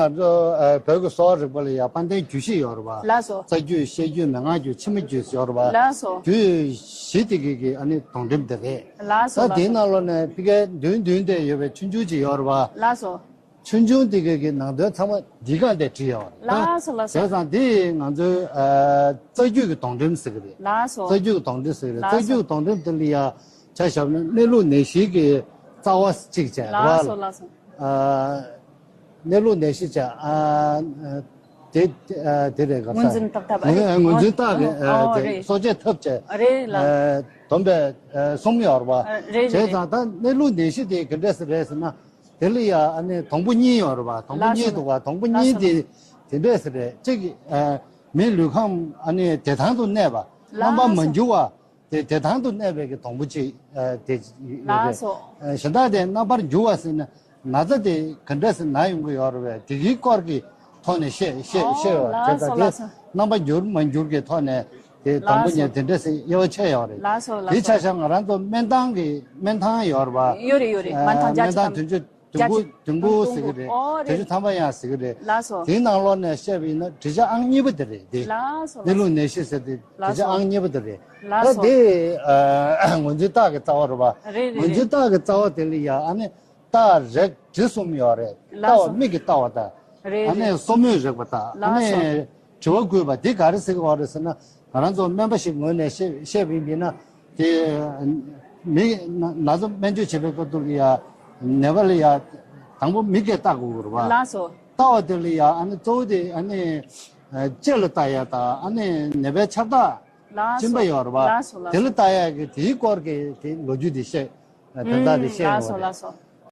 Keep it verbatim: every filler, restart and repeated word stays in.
ང་ཚོ་ཨ་བོད་ཀྱི་གསོ་བ་རིག་པ་ལ་ཡང་དཔལ་ལྡན་རྒྱུད་བཞི་ཡོད་རེད་པ། ལགས་སོ། རྩ་རྒྱུད། བཤད་རྒྱུད། མན་ངག་རྒྱུད། ཕྱི་མ་རྒྱུད་ཟེར་ཡོད་རེད་པ། ལགས་སོ། རྒྱུད་བཞི་དེ་གི་གི་ཨ་ནི་དོང་འགྲེམས་དེ་རེད། ལགས་སོ། ད་དེའི་ནང་ལོགས་ནས་ཕ་གིའི་མདུན་མདུན་དེ་ཡོད་པའི་ཆུང་ཆུང་ཅིག་ཡོད་རེད་པ། ལགས་སོ། ཆུང་ཆུང་དེ་གི་གི་ནང་དོན་ཚང་མ་འདིའི་སྒང་དེ་བྲིས་ཡོད་རེད། ལགས་སོ། ལགས་སོ། བྱས་ཙང་འདི་ང་ཚོའི་ཨ་རྩ་རྒྱུད་ཀྱི་དོང་འགྲེམས་ཟེར་གི་རེད། ལགས་སོ། རྩ་རྒྱུད་ཀྱི་དོང་འགྲེམས་ཟེར་གི་རེད། ལགས་སོ། རྩ་རྒྱུད་ཀྱི་དོང་འགྲེམས་དེ་ལ་ཡ་ཆ་བཞག་ན་གནས་ལུགས་ནད་གཞིའི་གི་རྩ་བ་གཅིག་བྱས་རེད་པ། ལགས་སོ། ལགས་སོ། ཨ་གནས་ལུགས་ནད་གཞི་བྱས། ཨ་དེ་ཨ་དེ་རེད། ག་ས་ངོས་འཛིན་བཏབ་ཐབས། ཨ་རེད། ངོས་འཛིན་བཏགས་གི་ཨ་ཨོ་དེ་རེད། གསོ་དཔྱད་ཐབས་བྱས། རེད་ལགས། ཨ་བསྡོམས་པས་ཨ་གསུམ་ཡོད་རེད་པ། ཨ་རེད་རེད། བྱས་ཙང་ད་གནས་ལུགས་ནད་གཞི་དེ་ག་འདྲས་སེ་རེད་ཟེར་ན། དེ་ལ་ཡ་ཨ་ནི་དང་པོ་གཉིས་ཡོད་རེད་པ། དང་པོ་གཉིས་འདུག་པ། དང་པོ་གཉིས་དེ་དེ་འདྲས་སེ་རེད། གཅིག་ཨ་མིའི་ལུས་ཁམས་ཨ་ནི་བདེ་ཐང་དུ་གནས་པ། རྣམ་པར་མ་འགྱུར་བ་དེ་བདེ་ཐང་དུ་གནས་པའི་གི་དང་པོ་གཅིག་ཨ་དེ་ཡོད་རེད། ཨ་གཞན་དག་དེ་རྣམ་པར་འགྱུར་བ་ཟེར་ན་ན་ཚ་དེ་ག་འདྲས་སེ་ན་ཡོང་གི་ཡོད་རེད་པས། དེ་གི་སྐོར་གྱི་ཐོག་ནས་བཤད་བཤད་བཤད་པ་བྱས་ཙང་། དེ་རྣམ་པར་འགྱུར་མ་འགྱུར་གྱི་ཐོག་ནས་དེ་དང་པོ་ཉིད་དེ་འདྲས་སེ་དབྱེ་བ་ཕྱེ་ཡོད་རེད། ལགས་སོ། ལགས་སོ། དེ་ཆ་བཞག་ང་རང་ཚོ་སྨན་ཐང་གི་སྨན་ཐང་ཡོད་རེད་པ། ཡོད་རེད། ཡོད་རེད། སྨན་ཐང་བརྒྱ་ཆ་ཐམ་པ། བདུན་ཅུ་དོན་དགུ། དོན་དགུ་ཟེར་གི་རེད། ཨོ་རེད། བདུན་ཅུ་ཐམ་པ་ཡང་ཟེར་གི་རེད། ལགས་སོ། དེའི་ནང་ལོགས་ནས་བཤད་པ་ཡིན་ན་དྲི་ཆབ་ཨང་གཉིས་པ་དེ་རེད་དེ། ལགས་སོ། གནས་ལུགས་ནད་གཞི་ཟེར་དེ་དྲི་ཆབ་ཨང་གཉིས་པ་དེ་རེད། ལགས་སོ། ད་དེ་ཨ་ངོས་འཛིན་རྟགས་ཀྱི་རྩ་བ་རེད་པ། རེད་རེད། ངོས་འཛིན་རྟགས་ཀྱི་རྩ་བ་དེ་ལ་ཡ་ཨ་ནི་རྟགས་རིགས་བྲིས་གསུམ་ཡོད་རེད། ལགས་སོ། རྟགས་པ་མིག་གི་རྟགས་པ་དང་། རེད་རེད། ཨ་ནི་སོར་མོས་རེག་པ་དང་། ཨ་ནི་ལགས་སོ། དྲི་བ་བསྐུལ་བ་དེ་ག་རེ་ཟེར་གི་ཡོད་རེད་ཟེར་ན། ང་རང་ཚོ་སྨན་པ་ཞིག་ངོས་ནས་བཤད་བཤད་པ་ཡིན་ན། དེ་མི་ན་ན་ཚ་སྨན་བཅོས་བྱེད་པའི་སྐབས་དུ་ལ་ཡ་ནད་པ་ལ་ཡ་དང་པོ་མིག་གིས་བལྟ་དགོས་ཀྱི་རེད་པ། ལགས་སོ། བལྟ་བ་དེ་ལ་ཡ་ཨ་ནི་གཙོ་བོ་དེ་ཨ་ནི་ལྕེ་ལ་བལྟ་ཡ་དང་། ཨ་ནི་ནད་པའི་ཕྱག་རྟགས། ལགས་སོ། གཅིན་པ་ཡོད་རེད་པ། ལགས་སོ། ལགས་སོ། དེ་ལ་བལྟ་ཡ་གི་དེའི་སྐོར་གྱི་དེ་ལོ་རྒྱུས་དེ་བཤད་དོན་དག་དེ་བཤད་ཡོད་རེད། ལགས་སོ། ལགས་སོ།